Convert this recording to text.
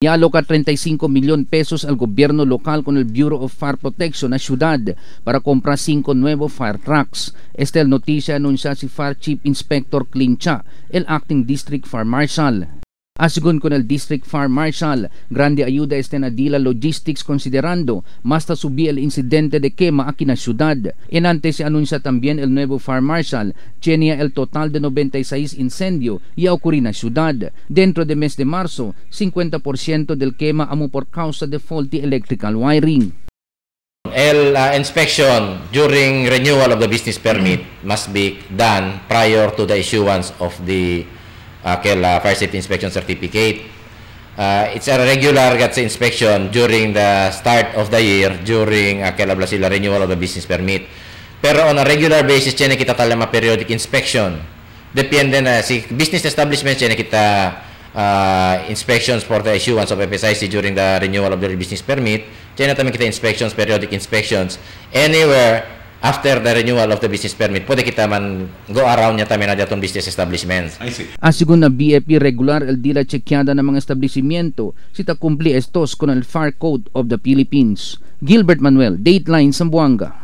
Y aloca 35 millones pesos al gobierno local con el Bureau of Fire Protection a ciudad para comprar 5 nuevos fire trucks. Esta es noticia anuncia si Fire Chief Inspector Clincha, el acting District Fire Marshal. Asegún con el District Fire Marshal, grande ayuda está en Adila Logistics considerando más subí el incidente de quema aquí en la ciudad. En antes se anuncia también el nuevo Fire Marshal, tenía el total de 96 incendio y ocurrió en la ciudad. Dentro del mes de marzo, 50% del quema amo por causa de faulty electrical wiring. El inspection during renewal of the business permit must be done prior to the issuance of the fire safety inspection certificate. It's a regular inspection during the start of the year, during sila renewal of the business permit. Pero on a regular basis, tiene kita talama periodic inspection. Depende na si business establishment tiene kita inspections for the issuance of FSIC during the renewal of the business permit. Tiene también kita inspections, periodic inspections anywhere after the renewal of the business permit, pwede kita man go around niya tayo na datong business establishments. I see. Asegún na BFP regular el dila chequeada ng mga establecimiento si ta cumpli estos con el Fire Code of the Philippines. Gilbert Manuel, Dateline, Zamboanga.